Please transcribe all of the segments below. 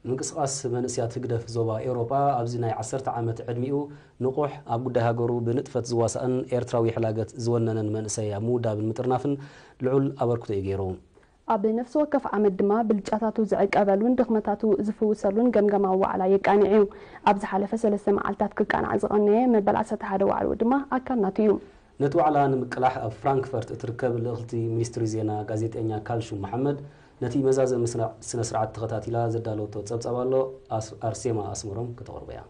ምንቅስቓስ መንእስያት ህግደፍ ዞባ ኤውሮጳ ኣብዚ ናይ ዓሰርተ ዓመት ዕድሚኡ ንቑሕ፣ ኣብ ጉዳይ ሃገሩ ብንጥፈት ዝዋሳእን ኤርትራዊ ሕላገት ዝወነነን መንእሰይ ኣብ ምውዳብን ምጥርናፍን ልዑል ኣበርክቶ እዩ ገይሩ። ኣብ ነፍሲ ወከፍ ዓመት ድማ ብልጫታቱ ዝዕቀበሉን ድኽመታቱ ዝፍውሰሉን ገምገማዊ ዋዕላ የቃንዕ እዩ። ኣብ ዝሓለፈ ሰለስተ መዓልታት ክቃናዕ ዝቐነየ መበል ዓሰርተ ሓደ ዋዕላኡ ድማ ኣካል ናቱ እዩ። ነቲ ዋዕላ ንምቅላሕ ኣብ ፍራንክፈርት እትርከብ ልእኽቲ ሚኒስትሪ ዜና ጋዜጠኛ ካልሹም መሓመድ ነቲ መዛዘሚ ስነ-፣ ስነ ስርዓት ተኸታቲላ ዘዳለወቶ ጸብጻብ ኣሎ። ኣስ-፣ ኣርሴማ ኣስመሮም ከተቕርቦ እያ።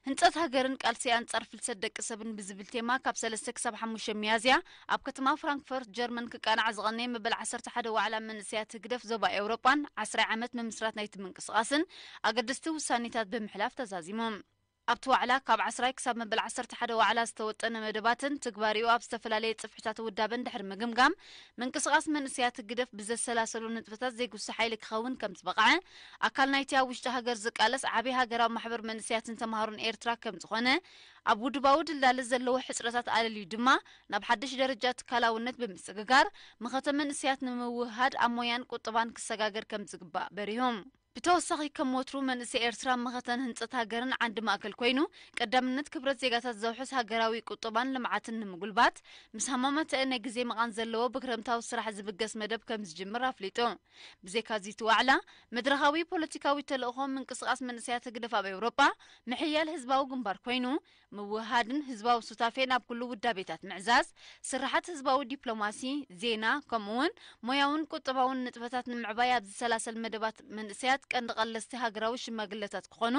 ህንጸት ሃገርን ቃልሲ ኣንጻር ፍልሰት ደቂ ሰብን ብዝብል ቴማ ካብ ሰለስተ ክሳብ ሓሙሽተ ሚያዝያ ኣብ ከተማ ፍራንክፈርት ጀርመን ክቃናዕ ዝቐነየ መበል ዓሰርተ ሓደ ዋዕላ መንእሰያት ህግደፍ ዞባ ኤውሮጳን ዓስራይ ዓመት ምምስራት ናይቲ ምንቅስቓስን ኣገደስቲ ውሳኔታት ብምሕላፍ ተዛዚሞም። ኣብቲ ዋዕላ ካብ ዓስራይ ክሳብ መበል ዓሰርተ ሓደ ዋዕላ ዝተወጠነ መደባትን ትግባሪኡ ኣብ ዝተፈላለየ ጽፍሕታት ውዳበን ድሕሪ ምግምጋም፣ ምንቅስቓስ መንእሰያት ህግደፍ ብዘሰላሰሎ ንጥፈታት ዘይጉሲ ሓይሊ ክኸውን ከም ዝበቕዐ፣ ኣካል ናይቲ ኣብ ውሽጢ ሃገር ዝቃለስ ዓቢ ሃገራዊ ማሕበር መንእሰያትን ተማሃሮን ኤርትራ ከም ዝኾነ፣ ኣብ ውድባዊ ድልዳለ ዘለዎ ሕጽረታት ኣለልዩ ድማ ናብ ሓድሽ ደረጃ ትካላውነት ብምስግጋር፣ መኸተ መንእሰያት ንምውህሃድ ኣብ ሞያን ቁጠባን ክሰጋገር ከም ዝግባእ በሪሆም። ብተወሳኺ ከም ወትሩ መንእሰይ ኤርትራ መኸተን ህንጸት ሃገርን ዓንዲ ማእከል ኮይኑ፣ ቀዳምነት ክብረት ዜጋታት ዘውሕስ ሃገራዊ ቁጠባን ልምዓትን ንምጉልባት፣ ምስ ሃማመተአ ናይ ግዜ መቓን ዘለዎ ብክረምታዊ ስራሕ ዝብገስ መደብ ከም ዝጅምር ኣፍሊጡ። ብዘይካ እዚ እቲ ዋዕላ፣ መድረኻዊ ፖለቲካዊ ተልእኾ ምንቅስቓስ መንእሰያት ህግደፍ ኣብ ኤውሮጳ፣ ምሕያል ህዝባዊ ግንባር ኮይኑ፣ ምውህሃድን ህዝባዊ ሱታፌን ኣብ ኩሉ ውዳቤታት ምዕዛዝ፣ ስርሓት ህዝባዊ ዲፕሎማሲ፣ ዜና፣ ከምኡ እውን ሞያውን ቁጠባውን ንጥፈታት ንምዕባይ ኣብ ዝሰላሰል መደባት መንእሰያት ቀንዲ ቀለስቲ ሃገራዊ ሽማግለታት ክኾኑ፣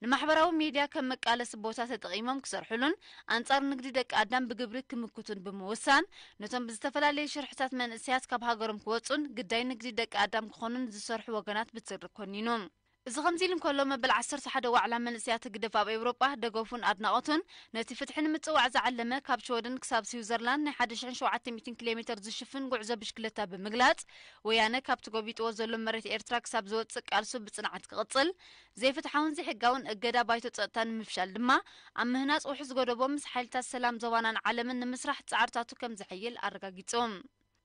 ንማሕበራዊ ሜድያ ከም መቃለሲ ቦታ ተጠቒሞም ክሰርሕሉን ኣንጻር ንግዲ ደቂ ኣዳም ብግብሪ ክምክቱን ብምውሳን፣ ነቶም ብዝተፈላለየ ሽርሕታት መንእሰያት ካብ ሃገሮም ክወጹን ግዳይ ንግዲ ደቂ ኣዳም ክኾኑን ዝሰርሑ ወገናት ብትሪ ኮኒኑ። እዚ ከምዚ ኢሉ እንከሎ፣ መበል ዓሰርተ ሓደ ዋዕላ መንእሰያት ህግደፍ ኣብ ኤውሮጳ ደገፉን ኣድናቖቱን ነቲ ፍትሒ ንምጽዋዕ ዝዓለመ ካብ ሽወደን ክሳብ ስዊዘርላንድ ናይ ሓደ ሽሕን ሸውዓተ ሚእትን ኪሎ ሜተር ዝሽፍን ጉዕዞ ብሽክለታ ብምግላጽ፣ ወያነ ካብቲ ጎቢጥዎ ዘሎ መሬት ኤርትራ ክሳብ ዝወጽእ ቃልሱ ብጽንዓት ክቕጽል፣ ዘይፍትሓውን ዘይሕጋውን እገዳ ባይቶ ጸጥታ ንምፍሻል ድማ ኣብ ምህናጽ ውሑስ ጎደቦ ምስ ሓይልታት ሰላም ዞባናን ዓለምን ንምስራሕ ጻዕርታቱ ከም ዘሐይል ኣረጋጊጹ።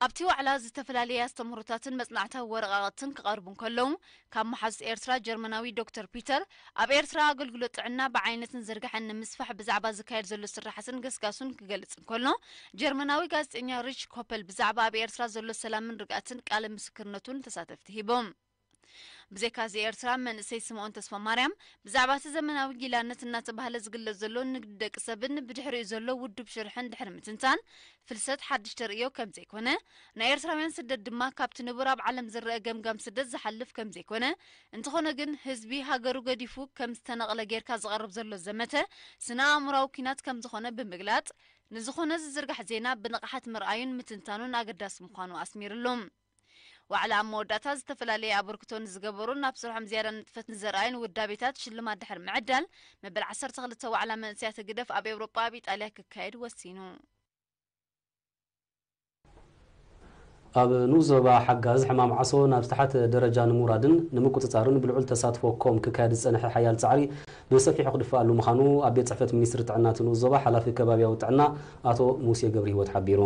ኣብቲ ዋዕላ ዝተፈላለየ ኣስተምህሮታትን መጽናዕታዊ ወረቓቕትን ክቐርቡ እንከለዉ፣ ካብ መሓዙት ኤርትራ ጀርመናዊ ዶክተር ፒተር ኣብ ኤርትራ ኣገልግሎት ጥዕና ብዓይነትን ዝርግሐን ንምስፋሕ ብዛዕባ ዝካየድ ዘሎ ስራሓትን ገስጋሱን ክገልጽ እንከሎ፣ ጀርመናዊ ጋዜጠኛ ሪች ኮፐል ብዛዕባ ኣብ ኤርትራ ዘሎ ሰላምን ርግኣትን ቃለ ምስክርነቱ ንተሳተፍቲ ሂቦም። ብዘይካዚ ኤርትራ መንእሰይ ስምኦን ተስፋማርያም ብዛዕባ እቲ ዘመናዊ ጊላነት እናተባህለ ዝግለጽ ዘሎ ንግዲ ደቂ ሰብን ብድሕሪኡ ዘሎ ውዱብ ሽርሕን ድሕሪ ምትንታን፣ ፍልሰት ሓድሽ ተርእዮ ከም ዘይኮነ፣ ናይ ኤርትራውያን ስደት ድማ ካብቲ ንቡር ኣብ ዓለም ዝረአ ገምጋም ስደት ዝሓልፍ ከም ዘይኮነ፣ እንተኾነ ግን ህዝቢ ሃገሩ ገዲፉ ከም ዝተነቕለ ጌርካ ዝቐርብ ዘሎ ዘመተ ስነ ኣእምራዊ ኲናት ከም ዝኾነ ብምግላጽ፣ ንዝኾነ ዝዝርጋሕ ዜና ብንቕሓት ምርኣዩን ምትንታኑን ኣገዳሲ ምዃኑ ኣስሚርሉ። ዋዕላ ኣብ መወዳእታ ዝተፈላለየ ኣበርክቶ ንዝገበሩን ኣብ ስርሖም ዝያዳ ንጥፈት ንዘርኣዩን ውዳቤታት ሽልማት ድሕሪ ምዕዳል፣ መበል ዓሰርተ ክልተ ዋዕላ መንእሰያት ህግደፍ ኣብ ኤውሮጳ ኣብ ኢጣልያ ክካየድ ወሲኑ። ኣብ ንኡስ ዞባ ሓጋዝ ሕማም ዓሶ ናብ ዝተሓተ ደረጃ ንምውራድን ንምቁጽጻርን ብልዑል ተሳትፎ ኮም ክካየድ ዝጸንሐ ሓያል ጻዕሪ ብሰፊሑ ክድፈኣሉ ምዃኑ ኣብ ቤት ጽሕፈት ሚኒስትሪ ጥዕና እቲ ንኡስ ዞባ ሓላፊ ከባብያዊ ጥዕና ኣቶ ሙሴ ገብረሂወት ሓቢሩ።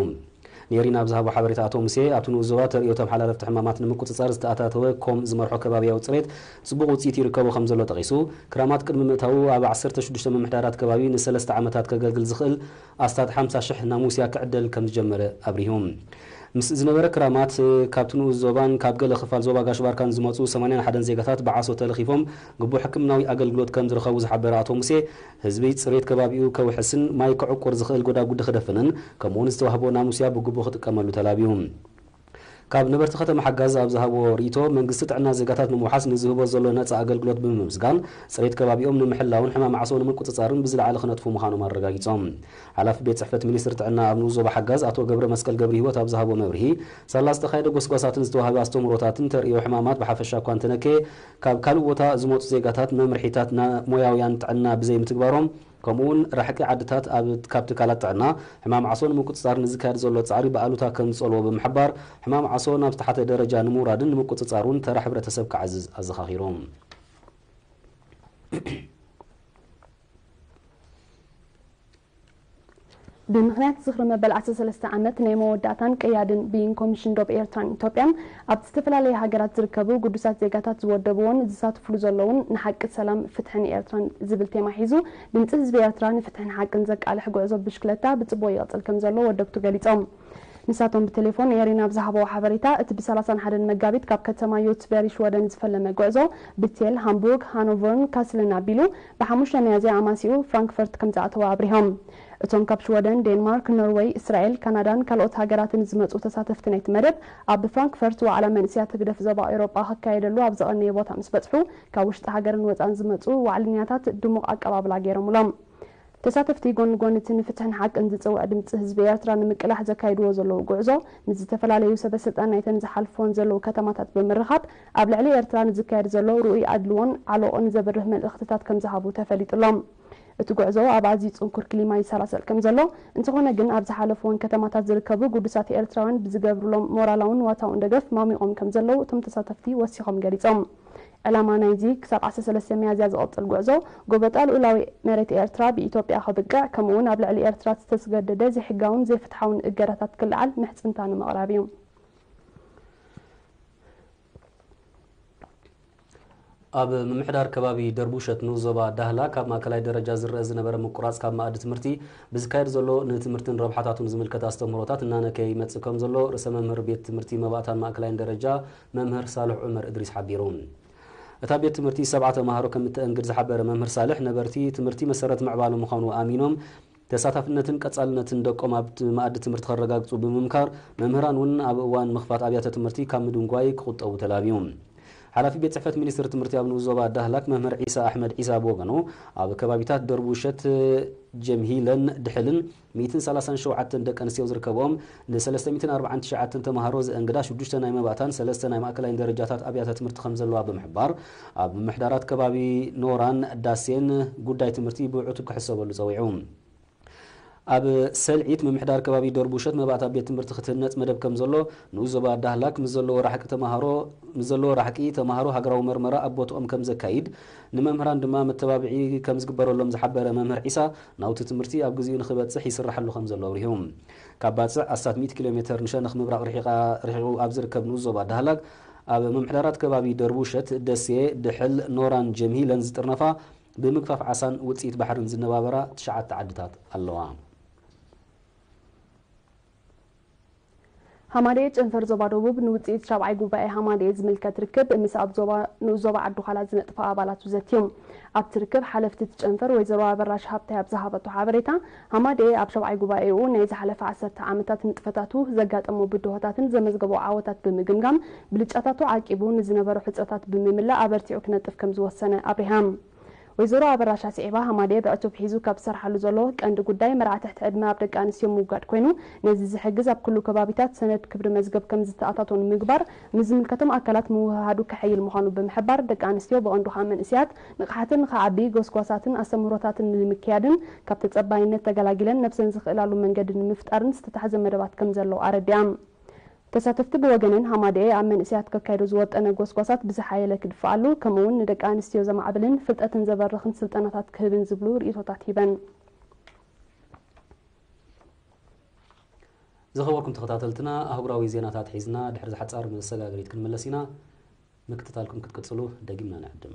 ኔሪና ኣብ ዝሃቦ ሓበሬታ ኣቶ ሙሴ፣ ኣብቲ ንኡስ ዞባ ተርእዮ ተመሓላለፍቲ ሕማማት ንምቁጽጻር ዝተኣታተወ ኮም ዝመርሖ ከባብያዊ ጽሬት ጽቡቕ ውጽኢት ይርከቦ ከም ዘሎ ጠቒሱ፣ ክራማት ቅድሚ ምእታዉ ኣብ ዓሰርተ ሽዱሽተ ምምሕዳራት ከባቢ ንሰለስተ ዓመታት ከገልግል ዝኽእል ኣስታት ሓምሳ ሽሕ ናሙስያ ክዕደል ከም ዝጀመረ ኣብሪሁ። ምስ ዝነበረ ክራማት፣ ካብቲ ንኡስ ዞባን ካብ ገለ ክፋል ዞባ ጋሽ ባርካን ዝመጹ ሰማንያን ሓደን ዜጋታት ብዓሶ ተለኺፎም ግቡእ ሕክምናዊ ኣገልግሎት ከም ዝረኸቡ ዝሓበረ ኣቶ ሙሴ፣ ህዝቢ ጽሬት ከባቢኡ ከውሕስን ማይ ክዕቁር ዝኽእል ጎዳጉዲ ክደፍንን፣ ከምኡውን ዝተዋህቦ ናሙስያ ብግቡእ ክጥቀመሉ ተላብዩ። ካብ ነበርቲ ከተማ ሓጋዝ ኣብ ዝሃቦ ርእይቶ፣ መንግስቲ ጥዕና ዜጋታት ንምውሓስ ንዝህቦ ዘሎ ነጻ ኣገልግሎት ብምምስጋን፣ ጽሬት ከባቢኦም ንምሕላውን ሕማም ዓሶ ንምቁጽጻርን ብዝለዓለ ክነጥፉ ምዃኖም ኣረጋጊጾም። ሓላፊ ቤት ጽሕፈት ሚኒስትሪ ጥዕና ኣብ ንኡስ ዞባ ሓጋዝ ኣቶ ገብረ መስቀል ገብረ ህይወት ኣብ ዝሃቦ መብርሂ፣ ሳላ ዝተኻየደ ጎስጓሳትን ዝተዋህበ ኣስተምህሮታትን ተርእዮ ሕማማት ብሓፈሻ እኳ እንተነከየ፣ ካብ ካልእ ቦታ ዝመጹ ዜጋታት መምርሒታት ና-፣ ሞያውያን ጥዕና ብዘይምትግባሮም፣ ከምኡውን ርሕቂ ዓድታት ኣብ፣ ካብ ትካላት ጥዕና ሕማም ዓሶ ንምቁጽጻር ንዝካየድ ዘሎ ጻዕሪ ብኣሉታ ከም ዝጸልዎ ብምሕባር፣ ሕማም ዓሶ ናብ ዝተሓተ ደረጃ ንምውራድን ንምቁጽጻር እውን ተራ ሕብረተሰብ ክዓዝዝ ኣዘኻኺሩ። ብምኽንያት ዝኽሪ መበል ዓሰርተ ሰለስተ ዓመት ናይ መወዳእታን ቅያድን ብይን ኮሚሽን ዶብ ኤርትራን ኢትዮጵያን፣ ኣብ ዝተፈላለየ ሃገራት ዝርከቡ ግዱሳት ዜጋታት ዝወደብዎን ዝሳትፍሉ ዘለውን ንሓቂ፣ ሰላም፣ ፍትሕን ኤርትራን ዝብል ቴማ ሒዙ፣ ድምፂ ህዝቢ ኤርትራ ንፍትሕን ሓቅን ዘቃልሕ ጉዕዞ ብሽክለታ ብፅቡቕ ይቕፅል ከም ዘሎ ወደብቱ ገሊፆም። ንሳቶም ብቴሌፎን ኤሪና ኣብ ዝሃበዎ ሓበሬታ፣ እቲ ብ ሰላሳን ሓደን መጋቢት ካብ ከተማ ዮትስበሪ ሽወደን ዝፈለመ ጉዕዞ፣ ብቴል፣ ሃምቡርግ፣ ሃኖቨርን ካስልን ኣቢሉ፣ ብ ሓሙሽተ ሚያዝያ ኣማሲኡ ፍራንክፈርት ከም ዝኣተወ ኣብሪሆም። እቶም ካብ ሽወደን፣ ዴንማርክ፣ ኖርወይ፣ እስራኤል፣ ካናዳን ካልኦት ሃገራትን ዝመጹ ተሳተፍቲ ናይቲ መደብ፣ ኣብ ፍራንክፈርት ዋዕላ መንእሰያት ህግደፍ ዞባ ኤውሮጳ ክካየደሉ ኣብ ዝቐነየ ቦታ ምስ በጽሑ፣ ካብ ውሽጢ ሃገርን ወጻን ዝመጹ ዋዕልኛታት ድሙቕ ኣቀባብላ ገይሮምሎም። ተሳተፍቲ፣ ጎኒ ጎኒ እቲ ንፍትሕን ሓቅን ዝጽውዕ ድምጺ ህዝቢ ኤርትራ ንምቅላሕ ዘካይድዎ ዘለዉ ጉዕዞ፣ ምስ ዝተፈላለዩ ሰበ ስልጣን ናይተን ዝሓልፍወን ዘለዉ ከተማታት ብምርኻብ፣ ኣብ ልዕሊ ኤርትራ ንዝካየድ ዘሎ ርኡይ ኣድልዎን ዓሎቕን ዘብርህ መልእኽትታት ከም ዝሃቡ ተፈሊጡሎም። እቲ ጉዕዞ ኣብ ኣዝዩ ጽንኩር ክሊማ ይሰላሰል ከም ዘሎ፣ እንተኾነ ግን ኣብ ዝሓለፍወን ከተማታት ዝርከቡ ግዱሳት ኤርትራውያን ብዝገብሩሎም ሞራላውን ዋታውን ደገፍ ማሚቖም ከም ዘለዉ እቶም ተሳተፍቲ ወሲኾም ገሊጾም። ዕላማ ናይዚ ክሳብ ዓሰርተ ሰለስተ ሚያዝያ ዝቕጽል ጉዕዞ፣ ጎበጣ ልኡላዊ መሬት ኤርትራ ብኢትዮጵያ ከብቅዕ፣ ከምኡ'ውን ኣብ ልዕሊ ኤርትራ ዝተስገደደ ዘይሕጋውን ዘይፍትሓውን እገዳታት ክለዓል ምሕጽንታ ንምቕራብ እዩ። ኣብ ምምሕዳር ከባቢ ደርቡሸት ንኡስ ዞባ ዳህላክ ኣብ ማእከላይ ደረጃ ዝረአ ዝነበረ ምቁራጽ ካብ መኣዲ ትምህርቲ ብዝካየድ ዘሎ ንትምህርትን ረብሓታቱን ዝምልከት ኣስተምህሮታት እናነከየ ይመጽእ ከም ዘሎ ርእሰ መምህር ቤት ትምህርቲ መባእታን ማእከላይን ደረጃ መምህር ሳልሕ ዑመር እድሪስ ሓቢሩ። እታ ቤት ትምህርቲ ሰብዓ ተማሃሮ ከም እተእንግድ ዝሓበረ መምህር ሳልሕ፣ ነበርቲ ትምህርቲ መሰረት ምዕባለ ምዃኑ ኣሚኖም፣ ተሳታፍነትን ቀጻልነትን ደቆም ኣብ ት-፣ መኣዲ ትምህርቲ ከረጋግጹ ብምምካር፣ መምህራን እውን ኣብ እዋን ምኽፋት ኣብያተ ትምህርቲ ካብ ምድንጓይ ክቑጠቡ ተላብዩ። ሓላፊ ቤት ጽሕፈት ሚኒስትሪ ትምህርቲ ኣብ ንኡስ ዞባ ዳህላክ መምህር ዒሳ ኣሕመድ ዒሳ ብወገኑ፣ ኣብ ከባቢታት ደርቡሸት፣ ጀምሂለን ድሕልን ሚእትን ሰላሳን ሸውዓተን ደቂ ኣንስትዮ ዝርከብኦም ንሰለስተ ሚእትን ኣርባዓን ትሽዓተን ተማሃሮ ዘእንግዳ ሽዱሽተ ናይ መባእታን ሰለስተ ናይ ማእከላይን ደረጃታት ኣብያተ ትምህርቲ ከም ዘለዋ ብምሕባር፣ ኣብ ምምሕዳራት ከባቢ ኖራን ዳሴን ጉዳይ ትምህርቲ ብዕቱብ ክሕሰበሉ ጸዊዑ። ኣብ ሰልዒት ምምሕዳር ከባቢ ደርቡሸት መባእታ ቤት ትምህርቲ ክትህነጽ መደብ ከም ዘሎ ንኡስ ዞባ ዳህላክ ምስ ዘለዎ ራሕቂ ተማሃሮ፣ ምስ ዘለዎ ራሕቂ ተማሃሮ ሃገራዊ መርመራ ኣብ ቦትኦም ከም ዘካይድ፣ ንመምህራን ድማ መተባብዒ ከም ዝግበረሎም ዝሓበረ መምህር ዒሳ፣ ናውቲ ትምህርቲ ኣብ ግዜኡ ንኽበጽሕ ይስራሓሉ ከም ዘሎ ኣብሪሁ። ካብ ባጽዕ ኣስታት ሚእቲ ኪሎ ሜተር ንሸነኽ ምብራቕ ርሒቓ፣ ርሒቑ ኣብ ዝርከብ ንኡስ ዞባ ዳህላክ፣ ኣብ ምምሕዳራት ከባቢ ደርቡሸት፣ ደሴ፣ ድሕል፣ ኖራን ጀምሂለን ዝጥርነፋ ብምግፋፍ ዓሳን ውጽኢት ባሕርን ዝነባበራ ትሽዓተ ዓድታት ኣለዋ። ሃማደኤ ጨንፈር ዞባ ደቡብ ንውጽኢት ሻብዓይ ጉባኤ ሃማደኤ ዝምልከት ርክብ ምስ ኣብ ዞባ፣ ንኡስ ዞባ ዓዲ ዃላ ዝነጥፋ ኣባላቱ ዘትዩ። ኣብቲ ርክብ ሓለፍቲ እቲ ጨንፈር ወይዘሮ ኣበራሽ ሃብታይ ኣብ ዝሃበቶ ሓበሬታ፣ ሃማደኤ ኣብ ሻብዓይ ጉባኤኡ ናይ ዝሓለፈ ዓሰርተ ዓመታት ንጥፈታቱ፣ ዘጋጠሙ ብድሆታትን ዘመዝገቦ ዓወታት ብምግምጋም፣ ብልጫታቱ ዓቂቡ ንዝነበሩ ሕጽረታት ብምምላእ ኣበርቲዑ ክነጥፍ ከም ዝወሰነ ኣብሪሃ። ወይዘሮ ኣበራሽ ኣስዒባ፣ ሃማደኤ ብዕቱብ ሒዙ ካብ ዝሰርሓሉ ዘሎ ቀንዲ ጉዳይ መርዓ ትሕቲ ዕድመ ኣብ ደቂ ኣንስትዮ ምውጋድ ኮይኑ፣ ነዚ ዝሕግዝ ኣብ ኩሉ ከባቢታት ሰነድ ክብሪ መዝገብ ከም ዝተኣታቶ ንምግባር፣ ምስ ዝምልከቶም ኣካላት ምውህሃዱ ከሐይል ምዃኑ ብምሕባር፣ ደቂ ኣንስትዮ ብቐንዱ ከኣ መንእሰያት ንቕሓተን ንኽዓቢ ጎስጓሳትን ኣስተምህሮታትን ንምክያድን ካብ ተጸባይነት ተገላጊለን ነብሰን ዝኽእላሉ መንገዲ ንምፍጣርን ዝተታሕዘ መደባት ከም ዘለዉ ኣረዲኣም። ተሳተፍቲ ብወገነን፣ ሃማደኤ ኣብ መንእሰያት ከካይዶ ዝወጠነ ጎስጓሳት ብዝሓየለ ክድፍኣሉ፣ ከምኡ'ውን ንደቂ ኣንስትዮ ዘማዕብልን ፍልጠተን ዘበርኽን ስልጠናታት ክህብን ዝብሉ ርእይቶታት ሂበን። ዝኸበርኩም ተኸታተልትና፣ ኣህጉራዊ ዜናታት ሒዝና ድሕሪ ዝሓጻር መሰጋገሪት ክንምለስ ኢና። ምክትታልኩም ክትቅጽሉ ደጊምና ንዕድም።